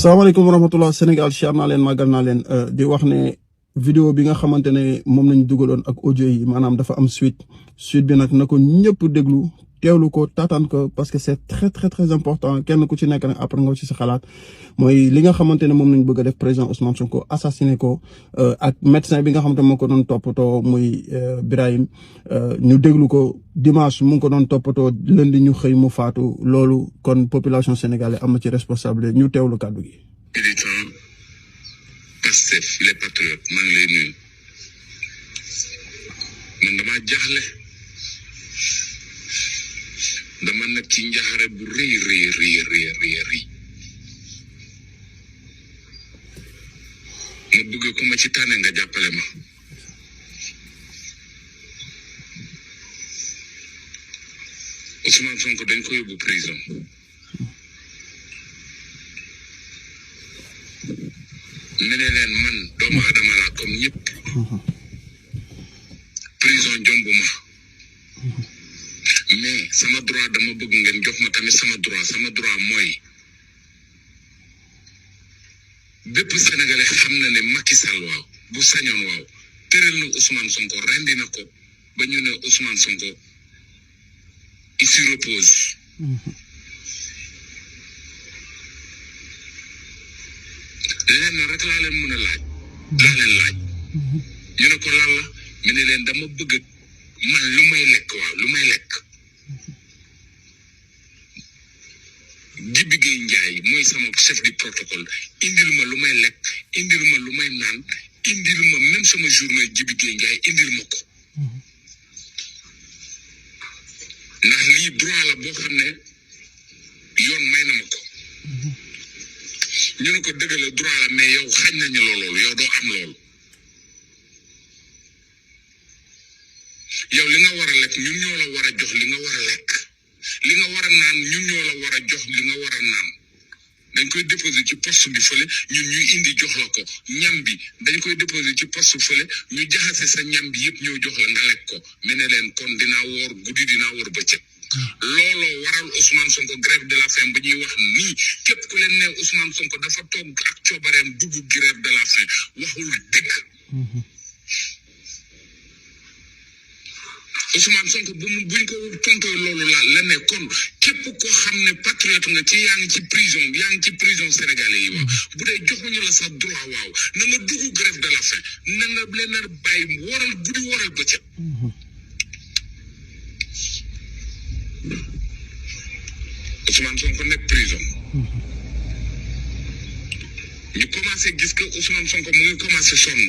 salaamaaleykum wa rahmatulah Sénégal siyaar naa leen màggal naa leen di wax ne vidéo bi nga xamante ne moom lañ dugaloon ak audio yi maanaam dafa am suite bi nag na ko ñëpp déglu teewlu ko taataan ko parce que c'est très important kenn ku ci nekk nag après nga ci sa xalaat mooy li nga xamante ne moom lañ bëgg a def président Ousmane Sonko assassiné ko ak médecin bi nga xamante moo ko doon toppatoo muy Birahim ñu déglu ko dimanche mu ngi ko doon toppatoo lundi ñu xëy mu faatu loolu kon population sénégalaise am na ci responsable ñu teewlu kàddu gi. militant Pastef les patriotes maa ngi lay nuyu man damaa jaaxle dama nekk ci njaxare bu rëy ma bëgg ko ma ci tànne nga jàppale ma Ousmane Sonko dañ ko yóbbu prison ne leen man doomu adama laa comme ñëpp prison jombuma mais sama droit dama bëgg ngeen jox ma tamit sama droit mooy bépp sénégalais xam na ne Macky Sall waaw bu sañoon waaw tëral na Ousmane Sonko rendi na ko ba ñu ne Ousmane Sonko il se repose lenn rek laa leen mën a laaj ñu ne ko lan la mu ne leen dama bëgg man lu may lekk Jibi Gueye Ndiaye mooy sama chef du protocole indil ma lu may lekk indil ma lu may naan indil ma même sama journée Jibi Gueye Ndiaye indil ma ko ndax lii droit la boo xam ne yoon may na ma ko ñu ne ko dëgg la droit la mais yow xañ nañu loolu yow doo am loolu yow li nga war a lekk ñun ñoo la war a jox li nga war a lekk li nga war a naan ñun ñoo la war a jox li nga war a naan dañ koy déposer ci poste bi fële ñun ñuy indi jox la ko ñam bi dañ koy déposer ci poste fële ñu jaxase sa ñam bi yëpp ñëw jox la nga lekk ko me ne leen kon dinaa woor guddi dinaa woor bëccëg looloo waral Ousmane Sonko grève de la faim ba ñuy wax nii képp ku leen ne Ousmane Sonko dafa toog ak coobareem dugg grève de la faim waxul dëgg Ousmane Sonko buñ ko tontoo loolu la ne kon képp koo xam ne patriote nga ci yaa ngi ci prison sénégalais yi waaw bu dee joxuñu la sa droit waaw na nga dugg grève de la faim na nga leen a bàyyi waral guddi waral bëccëg Ousmane Sonko nekk prison ñu commencé gis que Ousmane Sonko mu ngi commencé sonn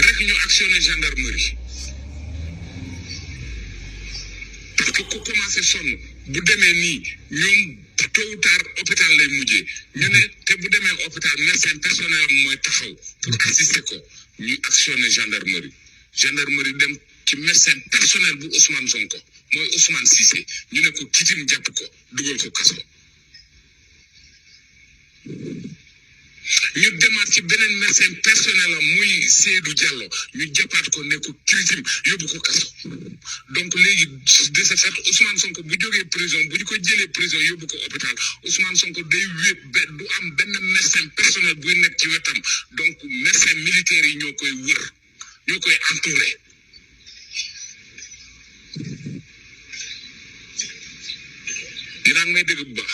rek ñu actionné gendarmerie parce que ku commencé sonn bu demee nii ñoom tôt ou tard hôpital lay mujjee ñu ne te bu demee hôpital médecin personnel am mooy taxaw pour assister ko ñu actionné gendarmerie dem ci médecin personnel bu Ousmane Sonko mooy Ousmane Cissé ñu ne ko kitim jàpp ko dugal ko kaso ñu demaat ci beneen médecin personnel am muy Seydou Diallo ñu jàppaat ko ne ko kitim yóbbu ko kaso donc léegi de ce fait Ousmane Sonko bu jógee prison bu ñu ko jëlee prison yóbbu ko hôpital Ousmane Sonko day wéet du am benn médecin personnel buy nekk ci wetam donc médecin militaire yi ñoo koy wër ñoo koy entouré dinaa may dégg bu baax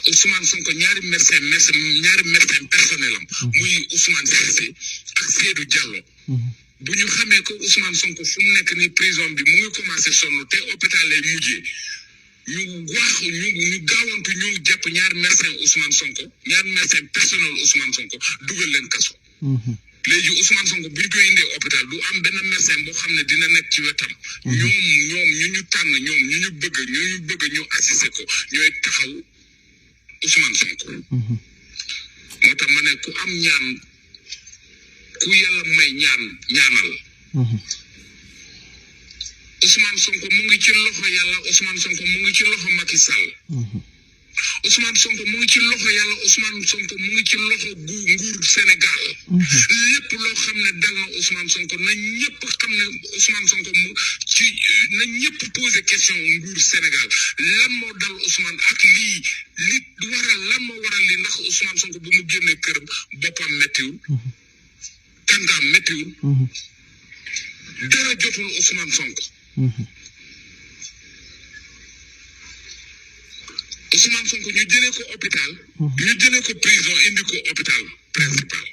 Ousmane Sonko ñaari médecin personnel am muy Ousmane Cissé ak Seydou Diallo bu ñu xamee ko Ousmane Sonko fu mu nekk ni prison bi mu ngi commencé sonn te hôpital lay mujjee ñu gaawantu ñu jàpp ñaari médecin Ousmane Sonko ñaari médecin personnel Ousmane Sonko dugal leen kaso léegi Ousmane Sonko bu ñu koy indee hôpital du am benn médecin boo xam ne dina nekk ci wetam ñoom ñu tànn ñoom ñu bëgg ñu assister ko ñooy taxaw Ousmane Sonko moo tax ma ne ku am ñaan ku yàlla may ñaanal Ousmane Sonko mu ngi ci loxo yàlla Ousmane Sonko mu ngi ci loxo Macky Sall Ousmane Sonko mu ngi ci loxo yàlla Ousmane Sonko mu ngi ci loxo nguur Sénégal lépp loo xam ne dal na Ousmane Sonko na ñëpp xam ne Ousmane Sonko mu ci na ñëpp poser question nguur Sénégal lan moo dal Ousmane ak li waral lan moo waral li ndax Ousmane Sonko bu mu génnee këram boppam méttiwul tàngaam méttiwul dara jotul Ousmane Sonko Ousmane Sonko ñu jëlee ko hôpital ñu jëlee ko prison indi ko hôpital principal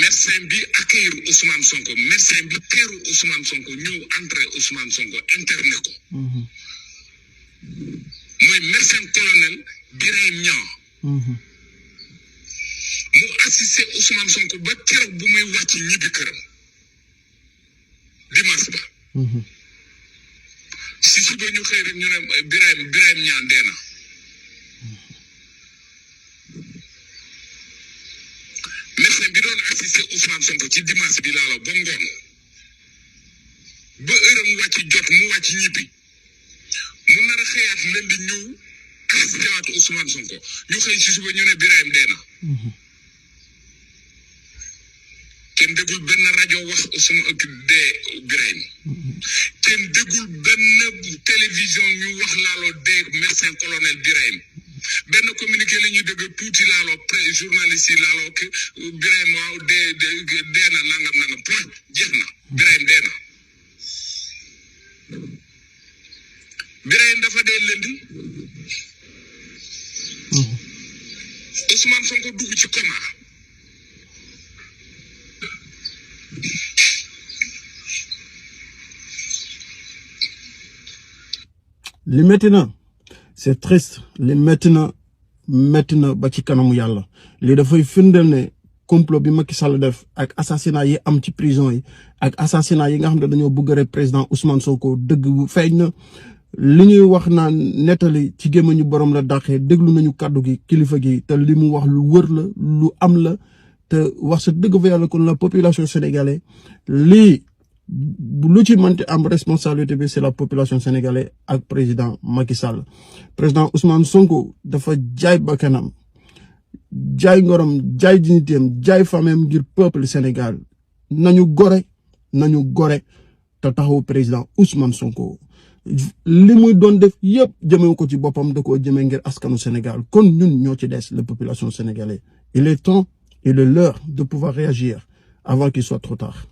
médecin bi accueillir Ousmane Sonko médecin bi teeru Ousmane Sonko ñëw entré Ousmane Sonko interné ko mooy médecin colonel Birahim Niang mu assisté Ousmane Sonko ba keroog bu muy wàcc ñibbi këram dimanche ba si suba ñu xëy rek ñu ne Birahim Niang dee na médecin bi doon assisté Ousmane Sonko ci dimanche bi laa la ba ngoon ba heure mu wàcc jot mu wàcc ñibbi mu nar a xëyaat leen di ñëw assisté waat Ousmane Sonko ñu xëy si suba ñu ne Birahim dee na kenn déggul benn rajo wax Ousmane dee Birahim kenn déggul benn télévision ñu wax laaloo dee médecin colonel Birahim benn communiqué la ñuy dégg tuuti laaloo journaliste yi laaloo que Birahim waaw dee na nangam point jeex na Birahim dee na Birahim dafa dee lëndi Ousmane Sonko dugg ci coma li métti na c'est triste li métti na ba ci kanamu yàlla li dafay firndeel ne complot bi Macky Sall def ak assassinat yi am ci prison yi ak assassinat yi nga xam ne dañoo bëgg rek président Ousmane Sonko dëgg feeñ na li ñuy wax naan nettali ci gémmiñu borom la dàqee déglu nañu kàddu gi kilifa gi te li mu wax lu wër la lu am la te wax sa dëgg fa yàlla kon la population sénégalaise lii lu ci mënti am responsabilité bi c'est la population sénégalaise ak président Macky Sall président Ousmane Sonko dafa jaay bakkanam jaay ngorom jaay dignitéem jaay famem ngir peuple Sénégal nañu gore te taxaw président Ousmane Sonko li muy doon def yëpp jëmewu ko ci boppam da koo jëmee ngir askanu Sénégal kon ñun ñoo ci des la population sénégalaise il est temps il est l'heure de pouvoir réagir avant qu'il soit trop tard